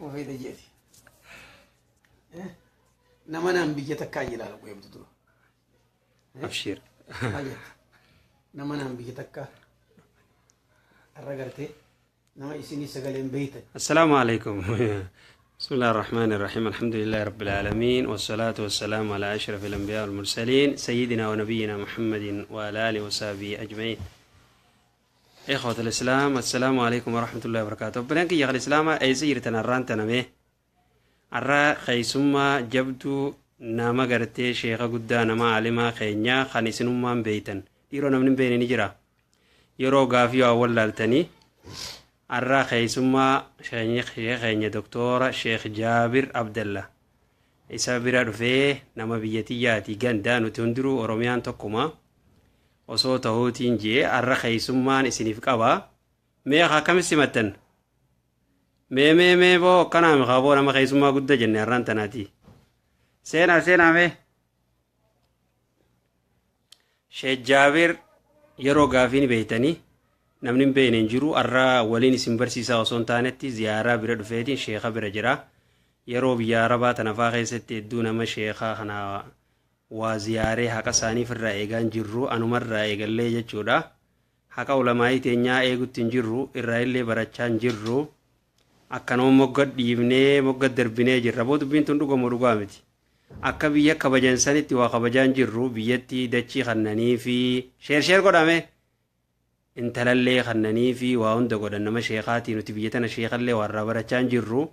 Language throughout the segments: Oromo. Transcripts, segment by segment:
Akkuma feete jeeti. Nama naan biyya takkaa ilaala qoyamtu dura. Abshiir. Maal jette? Nama naan biyya takkaa har'a gartee nama isinii sagaleen beeytan. السلام عليكم. بسم الله الرحمن الرحيم، الحمد لله رب العالمين، والصلاة والسلام على أشرف الأنبياء والمرسلين، سيدنا ونبينا محمد وعلى آله وصحبه أجمعين. إخوة الإسلام، السلام عليكم ورحمة الله وبركاته. بلانك يا الإسلام أي سيرتنا الرانتنا مي arra keeysummaa jabduu nama gartee sheeka guddaa, nama alimaa keenyaa kan isinummaan beeytan. Dhiiroo, namni hin beekne ni jira. Yeroo gaafii waa wallaaltanii arra keeysummaa sheeka keenya Doktora Sheekh Jaabir Abdalla isa bira dhufee, nama biyya tiyyaati, gandaa nuti hundinuu Oromiyaan tokkuma osoo ta'uutiin jee arra keeysummaan isiniif qaba. Mee akkamis simattan? Mee mee mee boo, akkanaa mikaa boo, nama keessummaa guddaa jenne har'aan tanaati. Seenaa, seenaa mee. Sheekh Jaabir yeroo gaafii ni beeytanii, namni hin beekne hin jiru. Har'a waliin isin barsiisaa osoo hin taanetti ziyaaraa bira dhufeetiin sheeka bira jira. Yeroo biyya Arabaa tana faa keessatti hedduu nama sheekaa kana waa ziyaaree haqa isaaniif irraa eegaa hin jirru, anumarraa eegallee jechuudha. Haqa ulamaayii teenyaa eegutti hin jirru, irraa illee barachaa hin jirru. Akkanuma mogga dhiibnee mogga darbinee jirra. Boo, dubbiin tun dhugamoo dhugaa miti? Akka biyya kabajan sanitti waa kabajaa hin jirru. Biyyatti dachii kannanii fi share share godhame intalallee kannanii fi waa hunda godhan nama sheekaatii. Nuti biyya tana sheekallee waa irraa barachaa hin jirru.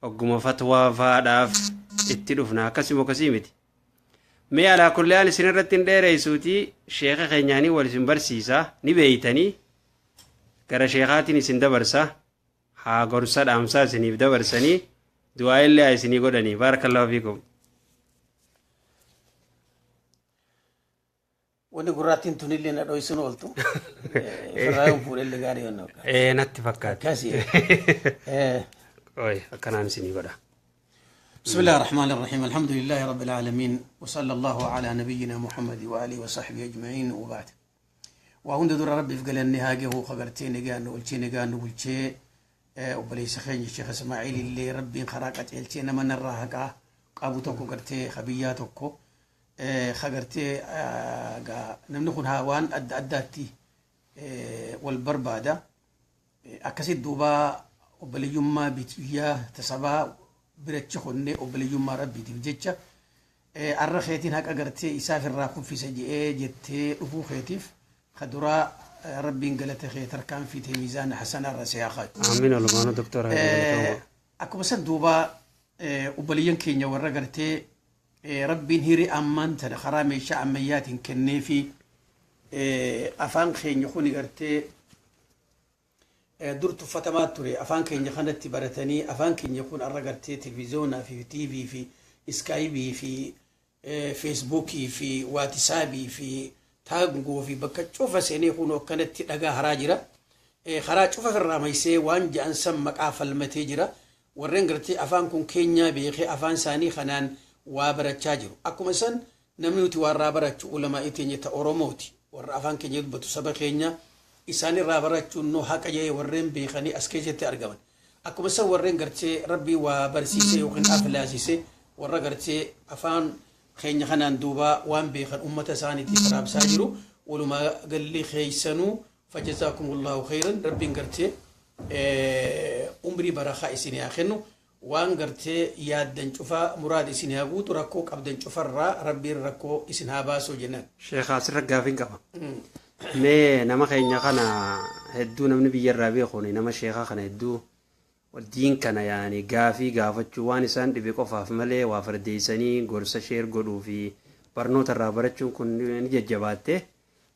Ogguma fatwaa faadhaaf itti dhufna, akkasuma akkasii miti. Mee alaa kulli haal isin irratti hin dheereessuuti, sheeka keenyaanii wal isin barsiisa ni beeytanii, gara sheekaatiin isin dabarsa. Haa gorsa dhaamsaa isiniif dabarsanii, du'aa illee haa isinii godhanii. Baarakallahu fiikum. Wanni gurraattiin tunillee na dhoysuun ooltu. Ofirraa yoon fuudhellee gaarii waan fakkaata. Ee, natti fakkaata. Akkasii. Oy, akkanaan isinii godha. بسم الله الرحمن الرحيم، الحمد لله رب العالمين، وصلى الله على نبينا محمد وآله وصحبه أجمعين، وبعد. وهند در ربي في قال هاجه خبرتي نجان ولشي نجان ولشي وبليس خين الشيخ اسماعيل اللي ربي خراقة الشي نما نراهقا قابو توكو قرتي خبياتوكو خغرتي namni kun waan adda addaatti wal barbaada. Akkasit duuba obboleeyyummaa biyyaa tasabaa birachi konnee obboleeyyummaa rabbiitiif jecha arra keetiin haqa gartee isaaf irraa kuffisa je'ee jettee dhufuu keetiif kaduraa rabbiin galata kee tarkaanfii tee miizaana hasanaa irra si haa kaayu. Amiin, olumaanuu doktora. Akkuma san duuba obboleeyyan keenya warra gartee rabbiin hirii ammaan tana karaa meeshaa ammayyaatiin kennee fi afaan keenya kuni gartee dur tuffatamaa ture, afaan keenya kanatti baratanii, afaan keenya kun arra gartee televiziyoonaa fi TV fi Skype fi Facebookii fi WhatsAppii fi Tango fi bakka cufa seenee kun akkanatti dhagaa haraa jira. Karaa cufa irraa maysee waan ja'an san maqaa falmatee jira. Warreen gartee afaan kun keenyaa beekee afaan isaanii kanaan waa barachaa jiru. Akkuma san namni nuti waa irraa barachuu ulamaa'ii teenya ta Oromooti. Warra afaan keenya dubbatu, saba keenya isaan irraa barachuun nu haqa jee warreen beekanii as keessatti argaman. Akkuma san warreen gartee rabbii waa barsiisee yookiin aflaasise, warra gartee afaan keenya kanaan duuba waan beekan ummata isaaniitiif raabsaa jiru. Walumaa galli keessanuu فجزاكم الله خيرا. Rabbiin gartee umrii barakaa isin haa kennu, waan gartee yaaddan cufaa muraad isin haa guutu, rakkoo qabdan cufarraa rabbiin rakkoo isin haa baasuu jennaan. Sheekha, asirra gaafiin qaba. Mee nama keenya kana hedduu namni biyyarraa beekuun nama sheekaa kana hedduu diin kana yaani gaafii gaafachuu waan isaan dhibe qofaaf malee waa fardeessanii gorsa share godhuu fi barnoota irraa barachuun kun ni jajjabaatte.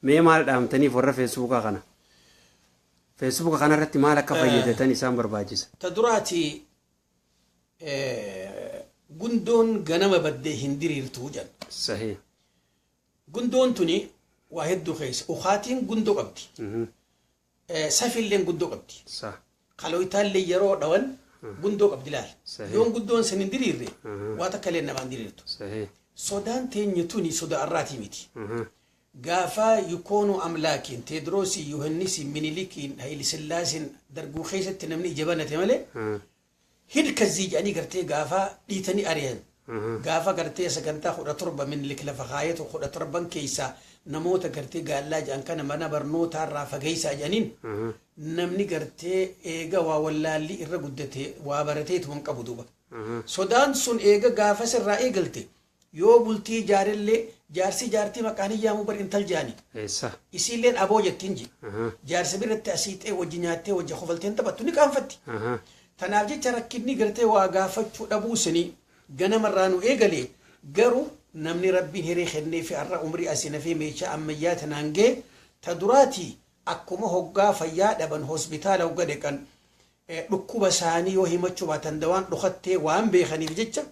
Mee maal dhaamtaniif warra Facebookaa kana? Facebooka kana irratti maal akka fayyadatan isaan barbaachisa? Ta duraati, gundoon ganama baddee hin diriirtuu jedhan. Sahii. Gundoon tuni waa hedduu keessa. Ukaatiin gundoo qabdi. Safilleen gundoo qabdi. Kalooyitaallee yeroo dhawan gundoo qabdi laal. Yoon gundoon san hin diriirre, waa takka illee namaan diriirtu. Sodaan teenya tuni sodaa arraatii miti. Gaafa Yikoonoo Amlaakiin, Teediroosii, Yohannisiin, Minilikiin, Hayilisillaaseen darguu keessatti namni ija banate malee hid Kazzii jedhanii gartee gaafa dhiitanii ari'an. Gaafa gartee sagantaa 17 Minilik lafa kaayetu 17 keessaa namoota gartee gaallaa jedhan kana mana barnootaarraa fageessaa jedhaniin, namni gartee eega waa wallaalli irra guddate waa barateetu hin qabu duuba. Sodaan sun eega gaafa sirraa eegalte, yoo bultii jaarillee jaarsi jaartii maqaan hin yaamuu bar, intal jaani. Eessa? Isiilleen aboo jettiin ji. Jaarsa biratti asiixee wajji nyaattee wajji kofalteen taphattu ni qaanfatti. Tanaaf jecha rakkinni gartee waa gaafachuu dhabuu sanii ganamarraa nu eegalee, garuu namni Rabbiin hiree kennee fi har'a umrii asii nafee meeshaa ammayyaa tanaan ga'e, ta duraatii akkuma hoggaa fayyaa dhaban hospitaala hogga dhaqan dhukkuba isaanii yoo himachuu baatan dawaan dhokattee waan beekaniif jecha,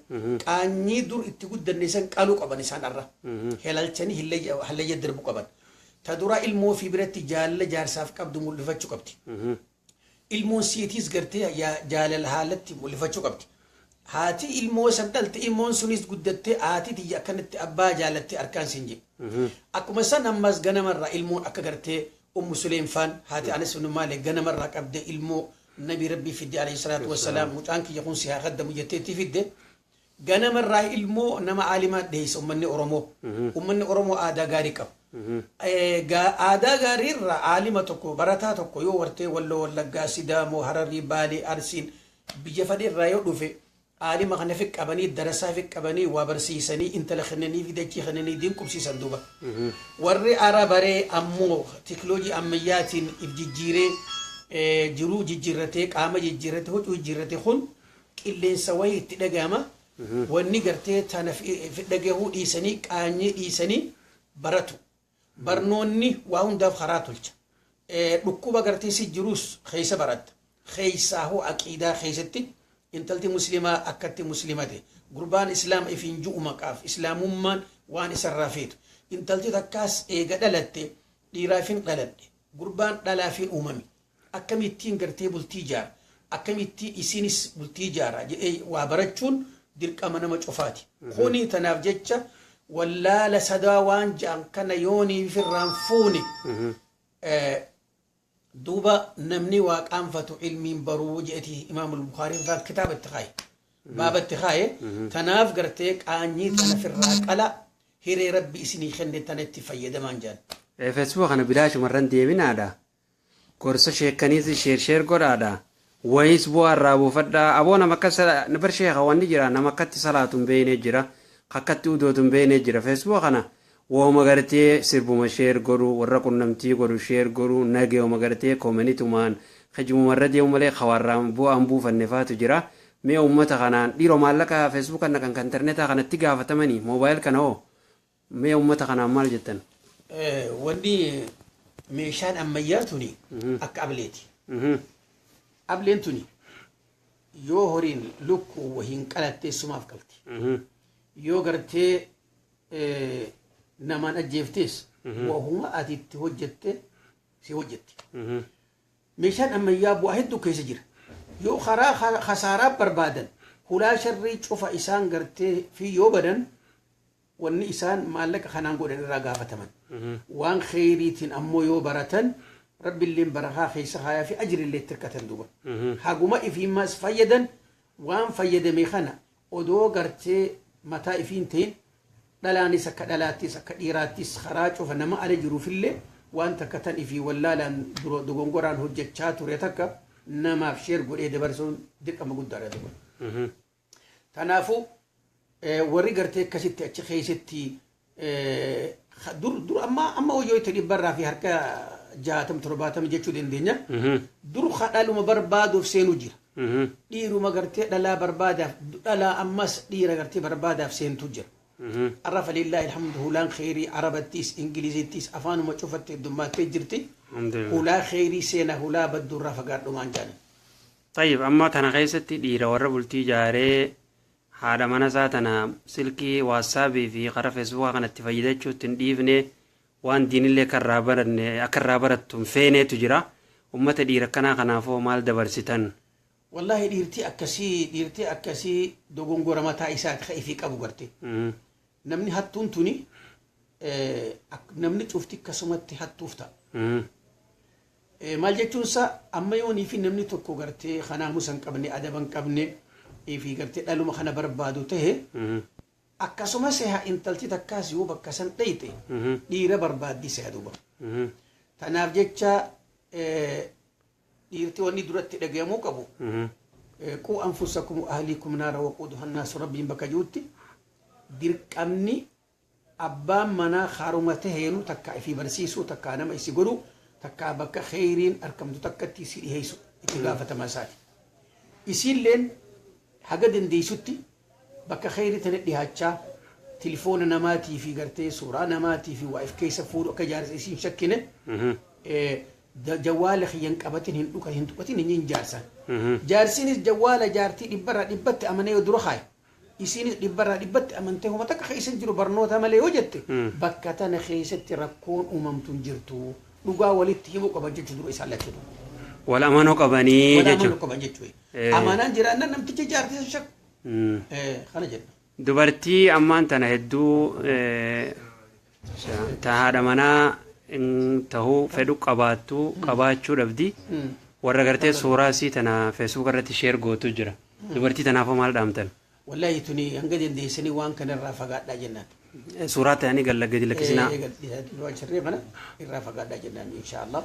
qaanyii dur itti guddanne san qaluu qaban isaan har'a. Helalchanii hallayya darbu qaban. Ta duraa ilmoo fi biratti jaalala jaarsaaf qabdu mul'ifachuu qabdi. Ilmoon siitiis gartee jaalala haalatti mul'ifachuu qabdi. Haati ilmoo san dhalte, ilmoon sunis guddattee haati tiyya akkanatti abbaa jaalattee harkaan siin jedhe. Akkuma san ammas ganamarraa ilmoon akka gartee Ummu Suleem faan, haati Anas ibn Maalik, ganamarraa qabdee ilmoo Nabi Rabbii fidde alayhi salaatu wassalaam, mucaan kiyya kun si haa kaddamu jetteetti fidde. Ganamarraa ilmoo nama aalimaa dhiyeessa ummanni Oromoo. Ummanni Oromoo aadaa gaarii qaba. Aadaa gaarii irraa aalima tokko, barataa tokko yoo wartee Walloo, Wallaggaa, Sidaamoo, Hararii, Baalee, Arsiin biyya fadhe irraa yoo dhufe, aalima kana fi qabanii darasaa fi qabanii waa barsiisanii intala kennanii fi dachii kennanii diin qubsiisan duuba. Warri Arabaree ammoo teknooloojii ammayyaatiin if jijjiiree, jiruu jijjiirratee, qaama jijjiirratee, huccuu jijjiirratee kun qilleensa wayii itti dhagahama. Wanni gartee tana fi dhagahuu dhiisanii, qaanyii dhiisanii baratu. Barnoonni waa hundaaf karaa tolcha. Dhukkuba gartee si jirus keessa baratta. Keessaahuu aqiidaa keessatti intalti muslimaa akkatti muslimate, gurbaan islaama ifiin ju'u maqaaf islaamummaan waan isarraa feetu, intalti takkaas eega dhalatte dhiiraafin dhaladhe, gurbaan dhalaafin uumame, akkamittiin gartee bultii jaara, akkamittiin isinis bultii jaara jedhee waa barachuun dirqama nama cufaati. Kuni tanaaf jecha wallaala sadaa waan ja'an kana yoonii firraan fuune duuba namni waa qaanfatu ilmiin baruu jedheti Imaamul Bukaariin faan kitaaba itti kaaye. Baaba itti kaaye. Tanaaf gartee qaanyii tana firraa qala, hiree Rabbi isinii kenne tana itti fayyadamaan jedhan. Facebook kana bilaashumarran deebinaadha. Gorsa sheekaniis share share godhaadha. Wayiis bu'aa irraa buufadhaa. Aboo nama akka bar sheeka wanni jira, nama akkatti salaatu hin beekne jira. Akkatti udootu hin beekne jira. Facebook kana wooma gartee sirbuma share godhu, warra qunnamtii godhu share godhu, nageuma gartee koomeniitumaan hijimumarra deemu malee kawarraan bu'aan buufanne faatu jira. Mee uummata kanaan dhiiroo maallaqa Facebook kana kan intarneetaa kanatti gaafatamanii mobile kana hoo mee uummata kanaan maal jettan? Wanni meeshaan ammayyaa tuni akka ableeti. Ableen tuni yoo horiin lukkuu wahiin qalattee sumaaf qalti. Yoo gartee namaan ajjeeftees wahuma ati itti hojjette si hojjetti. Meeshaan ammayyaa bu'aa hedduu keessa jira. Yoo karaa khasaaraa barbaadan, hulaa sharrii cufa isaan gartee fi yoo badan, wanni isaan maallaqa kanaan godhan irraa gaafataman. Waan kheyriitiin ammoo yoo baratan, Rabbiilleen barakaa keessa kaayaa fi ajrillee itti hirkatan duuba. Haguma ifiimmaas fayyadan, waan fayyadame kana odoo gartee mataa ifiin ta'in, dhalaanis akka dhalaattis akka dhiiraattis karaa cufa nama ala jiruufillee waan takka tan ifii wallaalaan dogongoraan hojjechaa ture takka namaaf share godhee dabarsuun dirqama guddaadha duuba. Kanaafuu warri gartee akkasitti achi keessatti dur dur amma amma hoyyoo itti 100rraa fi harka 60 70 jechuu dandeenya. Dur dhaluma barbaaduuf seenuu jira. Dhiiruma gartee dhalaa barbaadaaf, dhalaa ammas dhiira gartee barbaadaaf seentu jira. Arra falillaahi alhamdu hulaan kheyrii Arabattis Ingilizittis afaanuma cufatte heddummattee jirti. Hulaa kheyrii seena, hulaa badduurraa fagaadhumaan jaalan. Tayyib, amma tana keessatti dhiira warra bultii ijaaree haadha mana isaa tana silkii WhatsAppii fi karaa Facebookaa kanatti fayyadachuutti hin dhiifne, waan diinillee akka irraa baranne akka irraa barattu hin feeneetu jira. Uummata dhiira akkanaa kanaafoo maal dabarsitan? Wallaahi dhiirtii akkasii dogongora mataa isaati ka ifii qabu garte. Namni hattuun tuni namni cufti akkasumatti hattuuf ta'a. Maal jechuun isaa, amma yoonii fi namni tokko gartee kanaamusa hin qabne, adaba hin qabne, Fi gartee dhaluma kana barbaadu tahe akkasumas haa intalti takkaas yoo bakka san dhayxe dhiira barbaaddi seha duuba. Tanaaf jecha dhiirti wanni duratti dhagayamuu qabu quu anfusakum wa ahliikum naara waquuduha annaasu rabbiin bakka jirutti dirqamni abbaan manaa kaaruma taheenu takka ifii barsiisuu takkaa nama isi godhu takkaa bakka kheyriin arkamtu takkatti isi dhiheessu itti gaafatama isaati. Isiilleen haga dandeessutti bakka kheyrii tana dhihaachaa tilifoona namaatii fi gartee suuraa namaatii fi waa if keessa fuudhu akka jaarsa isiin shakkine jawaala kiyyan qabatin hin dhuka hin tuqatin hin jaarsan. Jaarsinis jawaala jaartii dhibbarraa dhibbatti amanee yoo dura kaaye isiinis dhibbarraa dhibbatti amantee homa takka keessa hin jiru barnoota malee yoo jette bakka tana keessatti rakkoon uumamtu hin jirtu dhugaa walitti himuu qaban jechuu dura isaan lachuutu. Wal amanuu qabanii Wal jechuudha. amanuu qaban jechuudha. Amanaan jiraannaan namtichi jaartii san shakku. Kana jenna. Dubartii ammaan tana hedduu ta haadha manaa tahuu fedhu qabaattu qabaachuu dhabdi. Warra gartee suuraa isii tana feesbuuk irratti sheer gootu jira. Dubartii tanaafoo maal dhaamtan? Wallaahi tuni hanga dandeessanii waan kanarraa fagaadhaa jennaan. Suuraa ta'anii galla gadi lakkisinaa. Waan sirrii kana irraa fagaadhaa jennaan inshaallah.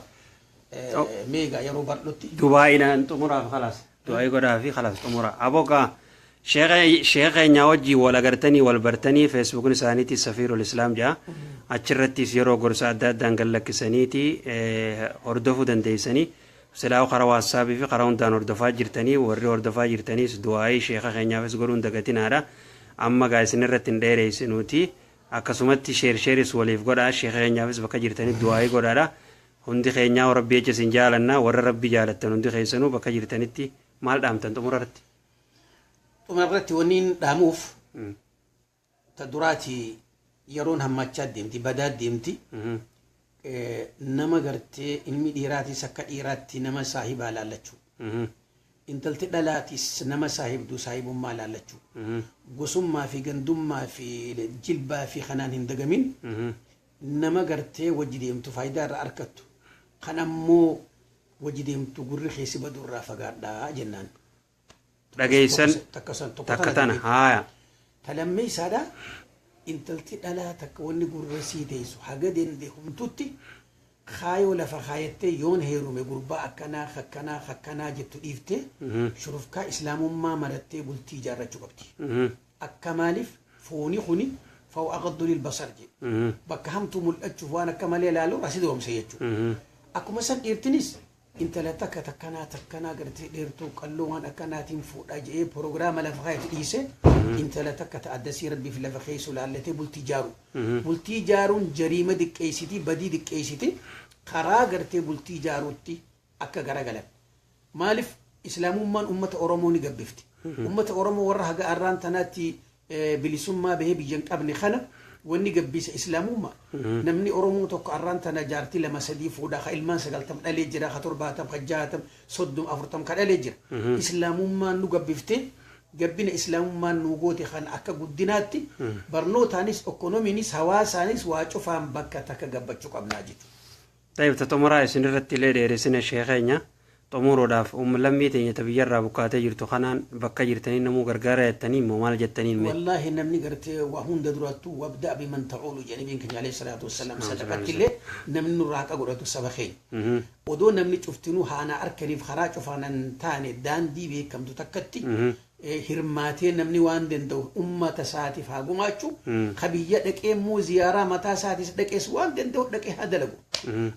Meegaa yeroo bal'ootti. Dubaa'inaan xumuraaf khalaas. Du'aa'ii godhaa fi khalaas xumura. Abogaa sheekha keenyaa wajjin wal agartanii wal bartanii feesbuukni isaaniitti Safiirul Islaam jedha. Achirrattis yeroo gorsa adda addaan gad lakkisaniiti hordofuu dandeessanii. Silaa karaa waatsaappii fi karaa hundaan hordofaa jirtanii warri hordofaa jirtaniis du'aa'ii sheekha keenyaafis godhuun dagatinaadha. Amma gaa isin irratti hin dheereessinuuti. Akkasumatti sheer sheeris waliif godhaa sheekha keenyaafis bakka jirtanii du'aa'ii godhaadha. Hundi keenyaa rabbi jecha isin jaalanna warra rabbi jaalattan hundi keessanuu bakka jirtanitti maal dhaamtan xumura irratti? Xumura irratti wanni hin dhaamuuf ta duraati yeroon hammachaa deemti badaa deemti. Nama gartee ilmi dhiiraatis akka dhiiraatti nama saahibaa laallachuu. Intalti dhalaatis nama saahibduu saahibummaa laallachuu. Gosummaa fi gandummaa fi jilbaa fi kanaan hin dagamin. Nama gartee wajji deemtu faayidaa irraa argattu. Kan ammoo wajji deemtu gurri keessi badu irraa fagaadhaa jennaan. Dhageessan Takka san tokko takka tana haaya. Talammee isaadha intalti dhalaa takka wanni gurra sii teessu haga dandeehumtutti kaayoo lafa kaayattee yoon heerume gurbaa akkanaa akkanaa akkanaa jettu dhiiftee shurufkaa islaamummaa marattee bultii ijaarrachuu qabdi. Akka maaliif fooni kuni fa'u aqaddu lil basar jedhe. Bakka hamtuu mul'achuuf waan akka malee ilaalu asi doomse jechuudha. Akkuma san dhiirtinis intala takka takkanaa takkanaa gartee dheertuu qalloo waan akkanaatiin fuudhaa jedhee proogiraama lafa kaayatu dhiise intala takka ta addasii rabbiif lafa keessu laallatee bultii ijaaru. Bultii ijaaruun jariima diqqeessiti badii diqqeessiti karaa gartee bultii ijaaruutti akka garagalan. Maaliif islaamummaan ummata Oromoo ni gabbifti. Ummata Oromoo warra haga arraan tanaatti bilisummaa bahee biyya hin qabne kana wanni gabbisa islaamummaa. Namni Oromoo tokko arraan tana jaartii 2 3 fuudhaa ka ilmaan 90 dhalee jira ka 70 ka 60 30 40 ka dhalee jira. Islaamummaan nu gabbifte gabbina islaamummaan nu goote kan akka guddinaatti barnootaanis ekonomiinis hawaasaanis waa cufaan bakka takka gabbachuu qabnaa jechuudha. Tayyib ta xumuraa isin irratti illee dheeressine sheekheenya xumuruudhaaf lammii teenya ta biyyarraa buqqaatee jirtu kanaan bakka jirtanii namuu gargaara jettanii immoo maal jettaniin mee? Wallaahi namni gartee waa hunda durattuu wabda'a biman ta'uulu jedhe nabiin keenya alayhi salaatu wassalaam sadaqatti illee namni nurraa haqa godhatu saba keenya. Odoo namni cuftinuu haanaa arkaniif karaa cufaan hin taane daandii beekamtu takkatti hirmaatee namni waan danda'u ummata isaatiif haa gumaachu. Ka biyya dhaqee immoo ziyaaraa mataa isaatis dhaqees waan danda'u dhaqee haa dalagu.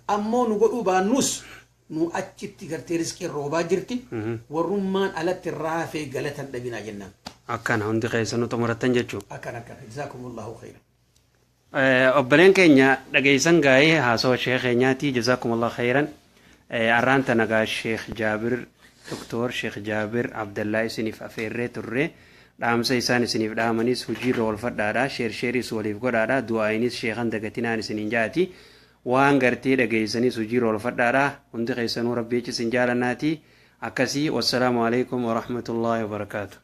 Ammoo nu godhuu baannus nu achitti gartee riskiin roobaa jirti. Warrummaan alatti raafee galatan dhabinaa jennaan. Akkana hundi keessanuu xumurattan jechuudha. Akkana akkana. Jazaakumullahu khayran. Obboleen keenya dhageessan gaa'ee haasawa sheekh keenyaati jazaakumullahu khayran. Arraan tana gaa Sheekh Jaabir Doktor Sheekh Jaabir Abdallaa isiniif afeerree turre dhaamsa isaan isiniif dhaamanis hojiirra oolfadhaadha sheer sheeris waliif godhaadha du'aayinis sheekhan dagatinaan isiniin jaati waan gartee dhageessanis hojiirra oolfadhaadha hundi keessanuu rabbi jecha isin jaalannaati akkasii wassalaamu alaikum warahmatullaahi wabarakaatu.